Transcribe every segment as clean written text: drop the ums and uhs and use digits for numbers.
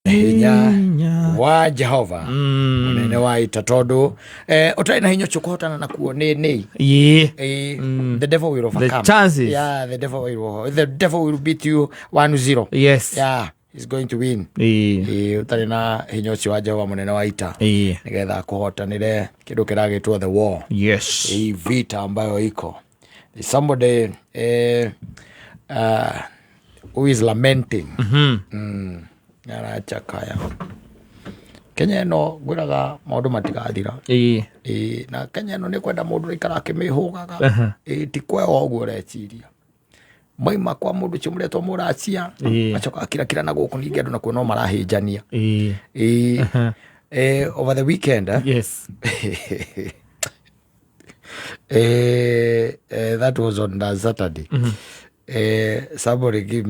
Hinya wa Jehova munene wa ita, tondu utari na hinya ucio kuhotana nakuo ni the devil will overcome. Chances. Yeah, the devil will beat you 1-0. Yeah, he's going to win. Utari na hinya ucio wa Jehova munene wa ita nigetha kuhotanire kindu kiragitwo the war, hii vita ambayo iko. There's somebody who is lamenting. Arachakaya Kenya ĩno, ngwĩraga maũndũ matigathira. Ĩĩ, na Kenya ĩno nĩ kwenda mũndũ ũraikara akĩmĩhũgaga. Ĩĩ, ti kwewa ũguo ũreciria maima kwa mũndũ ũcio mũretwo mũracia. Acoka akirakira na gũkũ ningĩ andũ nakuo no marahĩnjania. Ĩĩ. Over the weekend, eh? That was on the Saturday. Somebody gave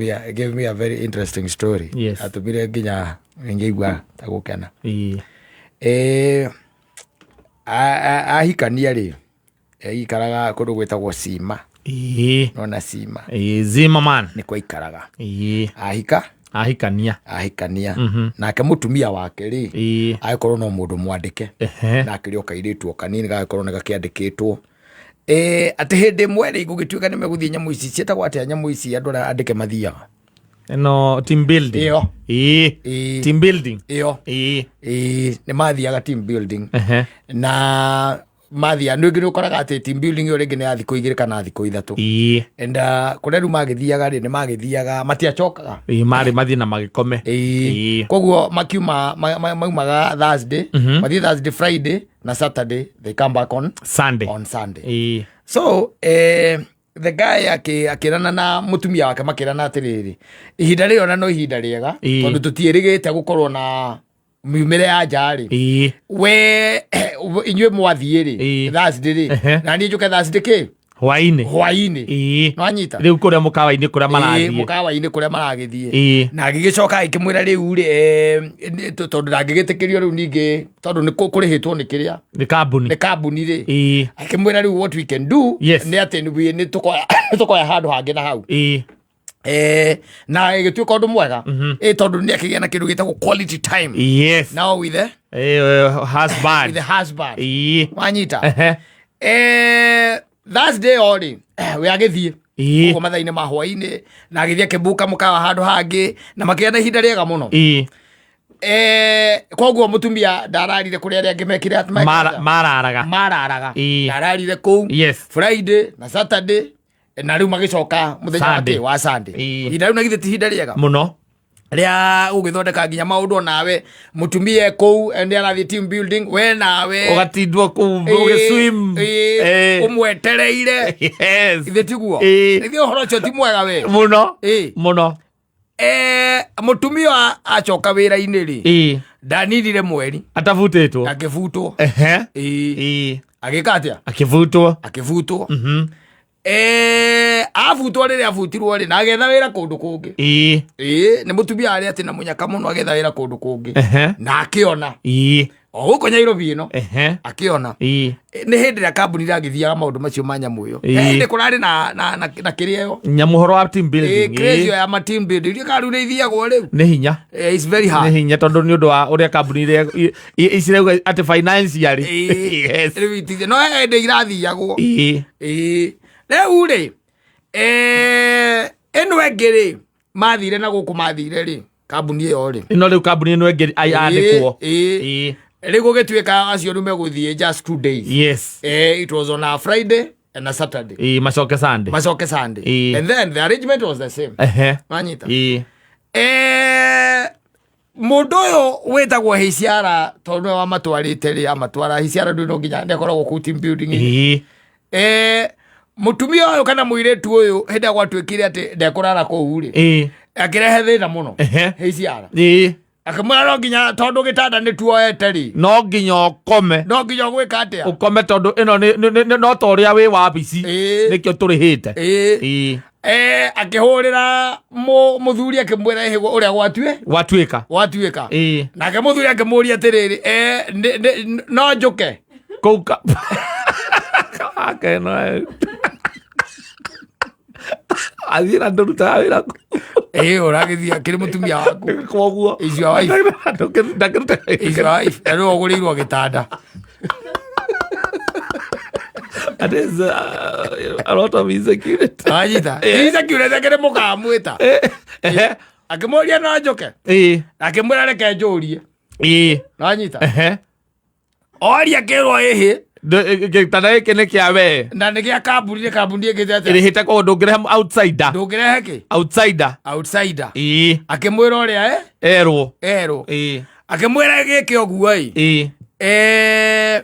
me a very interesting story. Atũmire nginya ngĩigua ta gũkena. Ahikania rĩ, aikaraga kũndũ gwĩtagwo Cima. Nona Cima? Ĩĩ, Zimmerman. Nĩ kwaikaraga. Ahika Ahikania. Ahikania nake mũtumia wake rĩ, agĩkorwo no mũndũ mwandĩke, na akĩrĩ o kairĩtu o kanini gagĩkorwo nĩ gakĩandĩkĩtwo. Atĩ hĩndĩ ĩmwe rĩ, gũgĩtuĩka nĩ megũthiĩ nyamũ ici ciĩtagwo atĩa, nyamũ ici andũ arĩa andĩke mathiaga? Ĩno team building. Ĩyo. Team building. Ĩyo. Ĩĩ, nĩ mathiaga team building. Na mathiaga nĩ nĩ ũkoraga atĩ team building ĩyo rĩngĩ nĩ ya thikũ 2 kana thikũ 3. And kũrĩa rĩu magĩthiaga rĩ, nĩ magĩthiaga matiacokaga. Ĩĩ, marĩ mathiĩ na magĩkome. Koguo makiuma maumaga Thursday, mathiĩ Thursday, Friday na Saturday, they come back on Sunday. On Sunday. So the guy akĩrana na mũtumia wake, makĩrana atĩrĩrĩ, ihinda rĩrĩ ona no ihinda rĩega, tondũ tũtiĩrĩgĩte gũkorwo na miumĩre ya nja rĩ, we inyuĩ mwathiĩ rĩ, Thursday rĩ, na niĩ njũke Thursday kĩ Hwainĩ. Hwainĩ. Nwanyita? Rĩu kũrĩa mũkawa-inĩ kũrĩa marathiĩ. Mũkawa-inĩ kũrĩa maragĩthiĩ. Na agĩgĩcoka agĩkĩmwĩra rĩu rĩ, tondũ ndangĩgĩtĩkĩrio rĩu ningĩ, tondũ nĩ kũrĩhĩtwo nĩ kĩrĩa, nĩ kambuni. Nĩ kambuni rĩ, akĩmwĩra rĩu what we can do nĩ atĩ nĩ tũkoya handũ hangĩ na hau. Na ĩgĩtuĩka ũndũ mwega, tondũ nĩ akĩgĩa na kĩndũ gĩtagwo quality time now with the, Husband. with the husband. Wanyita? Thursday o rĩ, we agĩthiĩ ũguo mathaa-inĩ ma hwainĩ, na agĩthiĩ akĩbuka mũkawa handũ hangĩ na makĩgĩa na ihinda rĩega mũno. Koguo mũtumia ndararire kũrĩa arĩa angĩ mekire atĩ Mararaga. Mararaga. Ndararire kũu Friday na Saturday, na rĩu magĩcoka mũthenya wa Sunday. kĩ? Wa Sunday. Ihinda rĩu na githĩ ti ihinda rĩega Mũno. Rĩa gũgĩthondeka nginya maũndũ, onawe mũtumia e kũu, nĩ arathiĩ team building, we nawe ũgatindwo kũu ũgĩswim. Ũmwetereire. Ithe tiguo? Ithe ũhoro ũcio ti mwega we? Mũno. Mũno. Mũtumia acoka wĩra-inĩ rĩ, ndaninire mweri atabutĩtwo. Akĩbutwo. Agĩka atĩa? Akĩbutwo. Akĩbutwo. Abutwo, rĩrĩa abutirwo rĩ, na agetha wĩra kũndũ kũngĩ. Ĩĩ, nĩ mũtumia arĩa atĩ na mũnyaka mũno, agetha wĩra kũndũ kũngĩ na akĩona o gũkũ Nairobi ĩno. Akĩona. Nĩ hĩndĩ ĩrĩa kambuni ĩragĩthiaga maũndũ macio ma nyamũ ĩyo. Hĩndĩ kũrarĩ na kĩrĩa ĩyo. Nyamũ ũhoro wa team building. Craze ĩyo ya ma team building, iria kana rĩu nĩ ithiagwo rĩu. Nĩ hinya. It's very nĩ hard. Hinya, tondũ nĩ ũndũ wa ũrĩa kambuni iria cirauga atĩ financially. Rĩu itithia, no hĩndĩ irathiagwo. Ĩĩ, rĩu rĩ, ĩno ĩngĩ rĩ, mathire na gũkũ mathire rĩ, kambuni ĩyo rĩ, Ĩno rĩu kambuni ĩno ĩngĩ yandĩkwo. Rĩu gũgĩtuĩka acio rĩu megũthiĩ just 2 days. It was on a Friday and a Saturday. Macoke Sunday. Macoke Sunday. And then the arrangement was the same. Wanyita? Mũndũ ũyũ wĩtagwo Hiciara, tondũ nĩwe wamatwarĩte rĩ, amatwara Hiciara ndũ no nginya nĩ akoragwo kũu team building. Mũtumia ũyũ kana mũirĩtu ũyũ, hĩndĩ ĩrĩa gwatuĩkire atĩ ndekũrara kũu rĩ, akĩrehe thĩna mũno. Hiciara akĩmwĩra no nginya, tondũ gĩtanda nĩ tuoete rĩ, no nginya ũkome. No nginya ũgwĩka atĩa? Ũkome, tondũ ĩno no ta ũrĩa wĩ wabici. Nĩkĩo tũrĩhĩte. Akĩhũrĩra mũthuri akĩmwĩra ĩhĩgwo ũrĩa gwatue gwatuĩka. Gwatuĩka. Nake mũthuri akĩmũria atĩrĩrĩ, no njũke kũu ka Akena. Athiĩ na ndũrutaga wĩra kũu. Ĩĩ, ũragĩthiĩ akĩrĩ mũtumia waku. Koguo Is your wife. Ndakĩruta. Is your wife. Na nĩwe ũgũrĩirwo gĩtanda. That is a lot of insecurity. Wanyita? Insecurity akĩrĩ mũkamwĩta. Ehe. Akĩmũria no njũke. Ĩĩ. Akĩmwĩra reke njũrie. Ĩĩ. Wanyita? Ehe. Oria akĩrwo ĩhĩ. Gĩtanda gĩkĩ nĩ kĩa we. Na nĩ gĩa kambuni, nĩ kambuni ĩkĩte atĩa? Ĩrĩhĩte koguo ndũngĩrehe outsider. Ndũngĩrehe kĩ? Outsider. Outsider. Ĩĩ. Akĩmwĩra ũrĩa Erwo. erwo. Ĩĩ. Akĩmwĩra gĩke ũguo ĩ. Ĩĩ.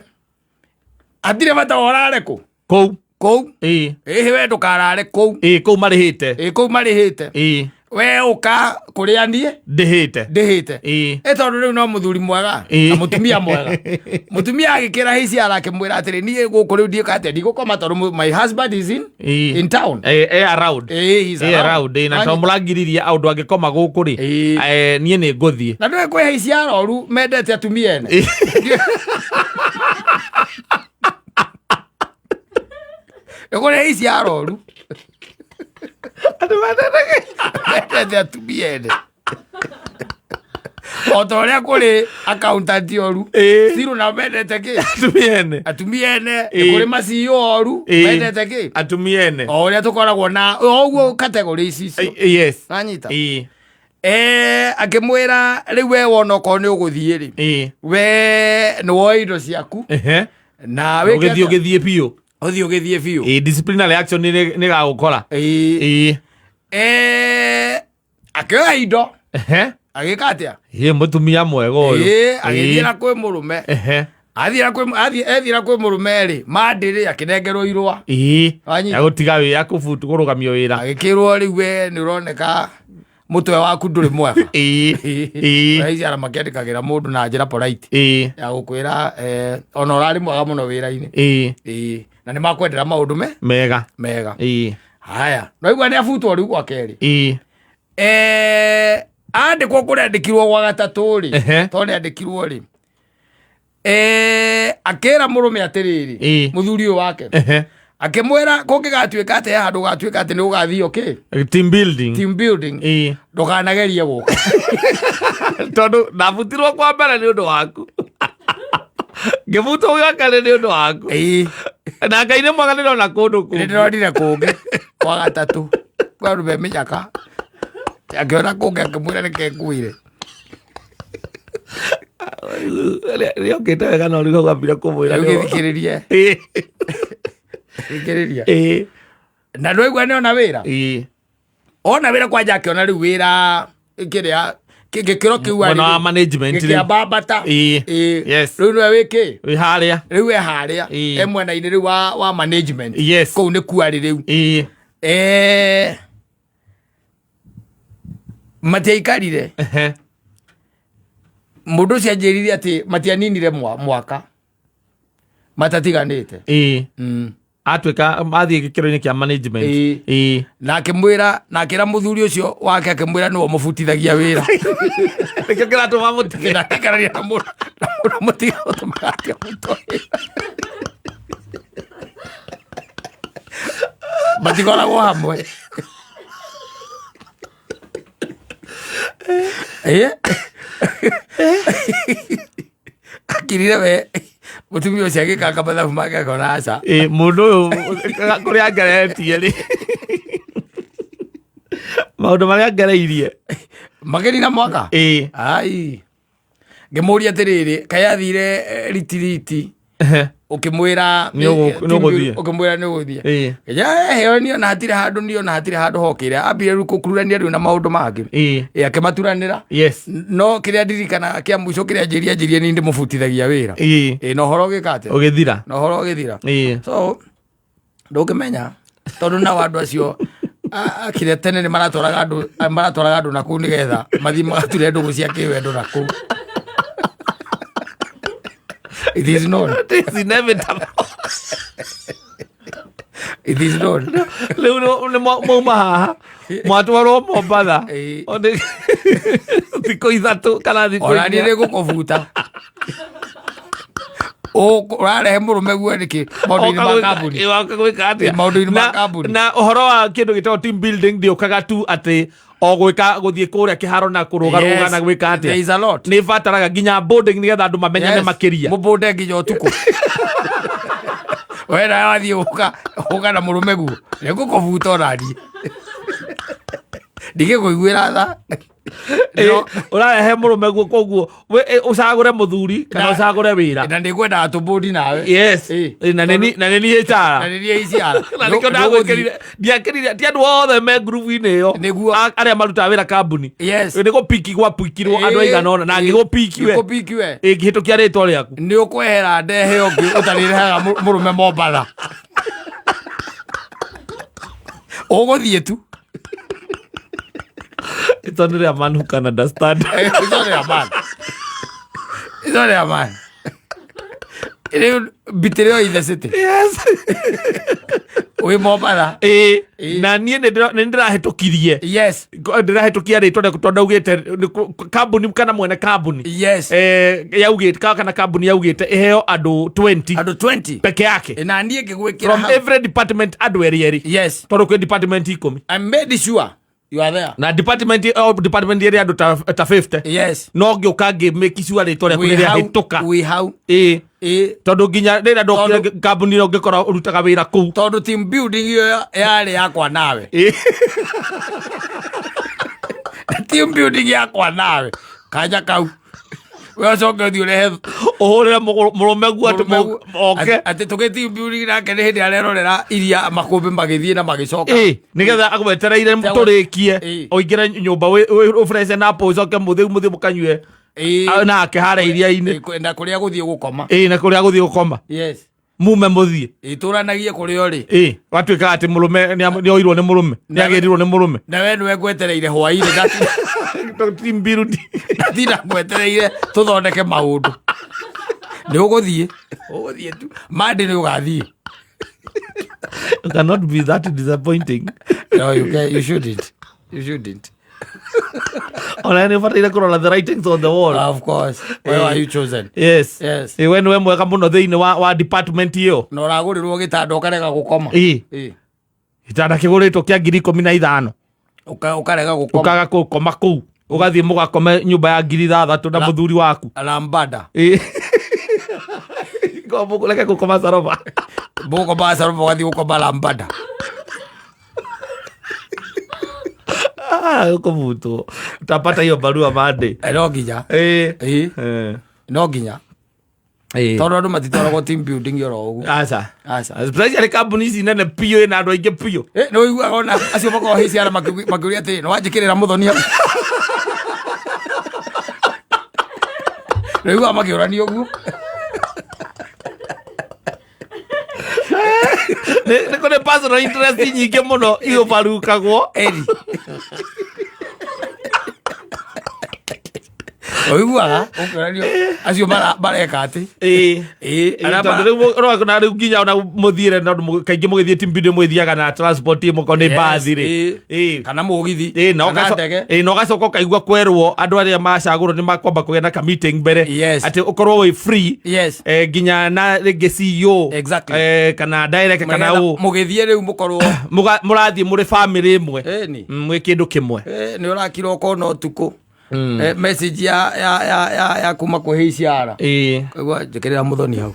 Hatirĩ bata wa ũrare kũ? Kũu. Kũu. Ĩĩ. Ĩhĩ we ndũkarare kũu. Ĩĩ, kũu marĩhĩte. Ĩĩ, kũu marĩhĩte. Ĩĩ. We ũka kũrĩa niĩ Ndĩhĩte. ndĩhĩte. Ĩĩ. Ĩ tondũ rĩu no mũthuri mwega Ĩĩ. na mũtumia mwega. Mũtumia agĩkĩra hiciara akĩmwĩra atĩrĩ, niĩ gũkũ rĩu ndiĩka atĩa, ndigũkoma tondũ my husband is Ĩĩ. in town. Ĩ, e around. Ĩĩ, he's Ĩ around. around. Ĩ, na Wanyita? tondũ mũrangiririe ũndũ angĩkoma gũkũ rĩ, Ĩĩ. niĩ nĩ ngũthiĩ. Na ndũĩ kwĩ hiciara oru mendete atumia ene. Nĩ kũrĩ hiciara oru Andũ mendete kĩ? Mendete atumia ene. O ta ũrĩa kũrĩ accountant oru. Ĩĩ. Still nao mendete kĩ? Atumia ene. Atumia ene. Nĩ Ĩĩ. kũrĩ ma CEO oru Ĩĩ. mendete kĩ? Atumia ene. O ũrĩa tũkoragwo na o ũguo category ici icio. Yes. Wanyita? Ĩĩ. Akĩmwĩra rĩu we wona okorwo nĩ ũgũthiĩ rĩ, Ĩĩ. we nĩ woe indo ciaku Ehe. na wĩke Ũgĩthiĩ atĩa? ũgĩthiĩ biũ. Ũthiĩ ũgĩthiĩ biũ. Ĩĩ, disciplinary action nĩ ĩgagũkora. Ĩĩ. Ĩĩ. Akĩoya indo. Ehe. Agĩka atĩa? Ĩĩ, mũtumia mwega ũyũ. Ĩĩ, agĩthiĩ Ĩĩ. na kwĩ mũrũme. Ehe. Athiĩ na kwĩ athiĩ ethiĩ na kwĩ mũrũme rĩ, mandĩrĩ akĩnengerwo irũa. Ĩĩ. Wanyita? Ya gũtiga wĩra, kũbutu kũrũgamio wĩra. Agĩkĩrwo rĩu we nĩ ũroneka mũtwe waku ndũrĩ mwega. Ĩĩ. Ĩĩ. Raici ara makĩandĩkagĩra mũndũ na njĩra polite. Ĩĩ. Ya gũkwĩra ona ũrarĩ mwega mũno wĩra-inĩ. Ĩĩ. Ĩĩ. Na nĩ makwendera maũndũ Mega. mega. Ĩĩ. Haya, no igua nĩ abutwo rĩu gwa kerĩ. Ĩĩ. Andĩkwo kũrĩa andĩkirwo gwa gatatũ rĩ, Ehe. tondũ nĩ andĩkirwo rĩ. Akĩra mũrũme atĩrĩrĩ, Ĩĩ. mũthuri ũyũ wake. Ehe. Akĩmwĩra kũngĩgatuĩka atĩ he handũ gũgatuĩka atĩ nĩ ũgathiĩ kĩ? Team building. Team building. Ĩĩ. Ndũkanagerie gũka. Tondũ ndabutirwo kwa mbere nĩ ũndũ waku. Ngĩbutwo gwa kerĩ nĩ ũndũ waku. Ĩĩ. Na Ngai nĩ mwega nĩndona kũndũ Nĩ kũngĩ. ndĩronire kũngĩ kwa gatatũ. Kwa andũ me mĩnyaka. Akĩona kũngĩ akĩmwĩra reke ngwĩre. Rĩokĩte wega no rĩu wambire kũmwĩra. Rĩu gĩthikĩrĩrie. Ĩĩ. Thikĩrĩria. Ĩĩ. Na ndwaigua nĩ ona wĩra? Ĩĩ. Ona wĩra kwanja akĩona rĩu wĩra kĩrĩa gĩkĩro kĩu arĩ Mwena wa rĩu. management rĩu. Gĩkĩambambata. Ĩĩ. Ĩĩ. Yes. Rĩu nĩwe wĩ kĩ? Wĩ harĩa. Rĩu e harĩa. Ĩĩ. E mwena-inĩ rĩu wa management. Yes. Kũu nĩ kuo arĩ rĩu. Ĩĩ. Matiaikarire. Ehe. Mũndũ ũcio anjĩrire atĩ matianinire mwaka matatiganĩte. Ĩĩ. Atuĩka athiĩ gĩkĩro-inĩ kĩa management. Ĩĩ. Ĩĩ. Na akĩmwĩra, na akĩra mũthuri ũcio wake akĩmwĩra nĩwe ũmũbutithagia wĩra. Nĩkĩo kĩratũma mũtige. Na akĩikarania na mũndũ, na mũndũ mũtige ũtũmaga atige kũrutwo wĩra. Matikoragwo hamwe. Ĩĩ. Akirire we mũtumia ũcio agĩkanga mathabu make akona aca. Ĩĩ, mũndũ ũyũ kũrĩa angeretie rĩ. Maũndũ marĩa angereirie. Makĩrina mwaka? Ĩĩ. Ai. Ngĩmũria atĩrĩrĩ, kaĩ athire ritiriti? Ehe. Ũkĩmwĩra Nĩ nĩ ũgũthiĩ. Ũkĩmwĩra nĩ ũgũthiĩ. Ĩĩ. Kĩnya, heo niona hatirĩ handũ, niona hatirĩ handũ hokĩre. Ambire rĩu kũkururania rĩu na maũndũ mangĩ. Ĩĩ. Ĩĩ, akĩmaturanĩra. Yes. No kĩrĩa ndirikanaga kĩa mũico kĩrĩa anjĩrie, anjĩrie nĩ ndĩmũbutithagia wĩra. Ĩĩ. Ĩĩ, na ũhoro ũgĩka atĩa? Ũgĩthira. Na ũhoro ũgĩthira. Ĩĩ. So, ndũngĩmenya tondũ nao andũ acio kĩrĩa tene nĩ maratwaraga andũ, maratwaraga andũ na kũu nĩgetha mathiĩ magature ndũgũ cia kĩwendo na kũu. It is known. It is inevitable. It is known. Rĩu nĩ mauma haha mwatwarwo Mombatha. Ĩĩ. One thikũ ithatũ kana thikũ Ona niĩ inya. nĩ ngũkũbuta. Ũrarehe mũrũme guo nĩkĩ maũndũ-inĩ ma kambuni? Oka gwĩka atĩa? Maũndũ-inĩ ma Na- kambuni. Na ũhoro wa kĩndũ gĩtagwo team building ndĩũkaga tu atĩ o gwĩka gũthiĩ kũrĩa kĩharo na kũrũgarũga Yes, na gwĩka there atĩa. is a lot. Nĩ ĩbataraga nginya bonding nĩgetha andũ mamenyane Yes, makĩria. Mũbũnde nginya ũtukũ. We nawe wathiĩ gũka na mũrũme guo nĩngũkũbuta ona niĩ ndigĩkũiguĩra tha. Ũrarehe mũrũme guo koguo ũcagũre mũthuri kana Na- ũcagũre wĩra. Na nĩngwendaga tũbũndi nawe. Yes. Na nĩ na nĩ niĩ HR. Na nĩ niĩ HR. Na nĩkĩo ndagwĩkĩrire ndiakĩrire ti andũ othe me ngurubu-inĩ ĩyo Nĩguo. Arĩa marutaga wĩra kambuni. Yes. Nĩ gũpiki gwapikirwo andũ aigana ũna na ngĩgũpiki we. Ngĩgũpiki we. Ĩngĩhĩtũkia rĩtwa rĩaku. Nĩ ũkwehera ndehe ũngĩ ũtarĩrehaga mũrũme Mombatha. Ũgũthiĩ tu. It's only a man who can understand. It's only a man. It's only a man. Rĩu mbitĩrĩo in the city. Yes. Wĩ Mombatha. Ĩĩ. Ĩĩ. Na niĩ nĩ ndĩrahĩtũkirie. Yes. Ndĩrahĩtũkia rĩtwa rĩaku tondũ ndaugĩte nĩ kambuni kana mwene kambuni. Yes. Yaugĩte kana kambuni yaugĩte ĩheo andũ 20 Andũ 20. peke yake. Na niĩ ngĩgwĩkĩra From hau. every department andũ erĩ erĩ. Yes. Tondũ kwĩ department 10. I made sure you are there. Na department o department ĩrĩ andũ ta 50. Yes. No ngĩũka ngĩ make sure rĩtwa rĩaku nĩ Wĩ hau. rĩahĩtũka. Wĩ hau. Ĩĩ. Ĩĩ. Tondũ nginya rĩrĩa ndokire Tondũ- kambuni ĩyo ngĩkora ũrutaga wĩra kũu. Tondũ team building ĩyo yarĩ yakwa nawe. Ĩĩ. Team building yakwa nawe. Kanya kau. We ũcoke ũthiĩ ũrehe Ũhũrĩre mũrũme guo atĩ oke. atĩ tũgĩ team building nake nĩ hĩndĩ arerorera iria makũmbĩ magĩthiĩ na magĩcoka. Ĩĩ, nĩgetha agwetereire tũrĩkie Ĩĩ. ũingĩre nyũmba ũfreshen up ũcoke mũthiĩ mũthiĩ mũkanyue Ĩĩ. nake harĩa iria-inĩ. Ĩĩ, na kũrĩa gũthiĩ gũkoma. Ĩĩ, na kũrĩa gũthiĩ gũkoma. Yes. Mume mũthiĩ. Ĩtũranagie kũrĩa ũrĩ. Ĩĩ, gwatuĩka atĩ mũrũme nĩ oirwo nĩ mũrũme, nĩ agĩrirwo nĩ mũrũme. Na we nĩwe ngwetereire hwainĩ Team building. ndatinda ngwetereire tũthondeke maũndũ. Nĩ ũgũthiĩ. Ũgũthiĩ tu. Monday nĩ ũgathiĩ. You cannot be that disappointing. No, you can, you shouldn't. You shouldn't. Ona nĩ ũbataire kũrora the writings on the wall. Of course. Where are you chosen? Yes. Yes. Ĩĩ, we nĩwe mwega mũno thĩinĩ wa department ĩyo. Na ũragũrĩrwo gĩtanda ũkarega gũkoma. Ĩĩ. Ĩĩ. Gĩtanda kĩgũrĩtwo kĩa 15,000. Ũkarega gũkoma. Ũkaga gũkoma kũu. Ũgathiĩ mũgakome nyũmba ya 6,000 na mũthuri waku. Lambada. Ĩĩ. Reke gũkoma Sarova. Mũgũkoma Sarova ũgathiĩ gũkoma Lambada. Ũkũbutwo. Utapata hiyo barua Monday. No nginya. Ĩĩ. Ĩĩ. Ĩĩ. No nginya. Ĩĩ. Tondũ andũ matitwaragwo team building oro ũguo. Aca. Aca. Especially kambuni ici nene biũ ĩna andũ aingĩ biũ. Nĩ ũiguaga ona acio makoragwo HR makĩũria atĩrĩ, nĩ wanjĩkĩrĩra mũthoni hau? Nĩ ũiguaga makĩũrania ũguo? Nĩ kũrĩ personal interest nyingĩ mũno igũbarukagwo. Eri. Ũiguaga ũkĩũranio acio mareka atĩ. Ĩĩ. Ĩĩ, Ĩĩ, arĩa tondũ rĩu ũrona rĩu nginya ona mũthiĩre na kaingĩ mũgĩthiĩ team building mũgĩthiaga na transport ĩmwe korwo nĩ Yes, mbathi rĩ. ĩĩ. Ĩĩ. Kana mũgithi. Ĩĩ, na Kana ndege. ĩĩ, na ũgacoka ũkaigua kwerwo andũ arĩa macagũrwo nĩ makwamba kũgĩa na ka meeting mbere. Yes. Atĩ ũkorwo wĩ free. Yes. Nginya na rĩngĩ CEO. Exactly. Kana director kana Nĩgetha ũ. Mũgĩthiĩ rĩu mũkorwo. Mũrathiĩ mũrĩ family ĩmwe. Ĩni. Mwĩ kĩndũ kĩmwe. Nĩ ũrakira ũkona ũtukũ. Message ya kuma kwĩ HR. Ĩĩ. Kaigua njĩkĩrĩra mũthoni hau.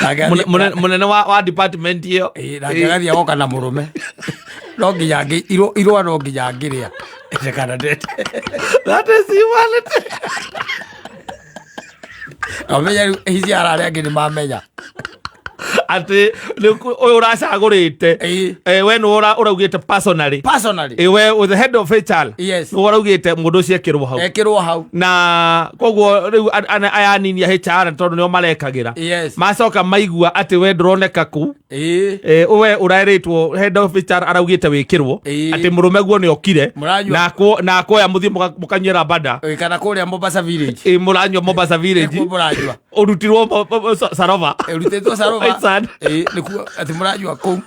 Nake Mũnene wa department ĩyo. Ĩĩ, nake agathiĩ agoka na mũrũme. No nginya irũa no nginya ngĩrĩa. Kana ndete. That is humanity. Amenya rĩu HR arĩa angĩ nĩ mamenya. Atĩ ũyũ ũracagũrĩte. Ĩĩ. We nĩwe ũraugĩte personally. Personally. We with the head of HR. Yes. Nĩwe ũraugĩte mũndũ ũcio ekĩrwo hau. Ekĩrwo hau. Na koguo rĩu aya anini a HR tondũ nĩo marekagĩra. Yes. Macoka maigua atĩ we ndũroneka kũu. Ĩĩ. We ũrerĩtwo head of HR araugĩte wĩkĩrwo. Ĩĩ. Atĩ mũrũme guo nĩ okire. Mũranyua. Na akoya mũthiĩ mũkanyuĩra bada. Ĩĩ, kana kũrĩa Mombasa Village. Ĩĩ, mũranyua Mombasa Village. Nĩkuo mũranyua. Ũrutirwo Sarova. Ĩrutĩtwo Sarova. Waisand. Ĩĩ, nĩkuo atĩ mũranyua kũu.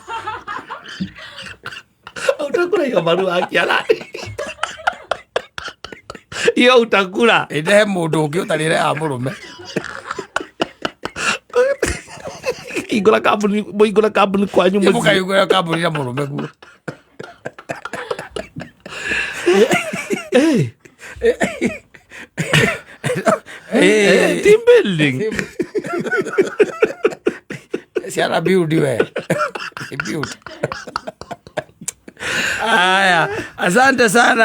Ũtakũraiga marua akiara. Hiyo utakula. Ĩndehe mũndũ ũngĩ ũtarĩ rehaga mũrũme. Hingũra kambuni, mũhingũre kambuni kwanyu mũciĩ. Mũkahingũra kambuni na mũrũme guo. Team building. Ciana build we. Build. Haya, asante sana.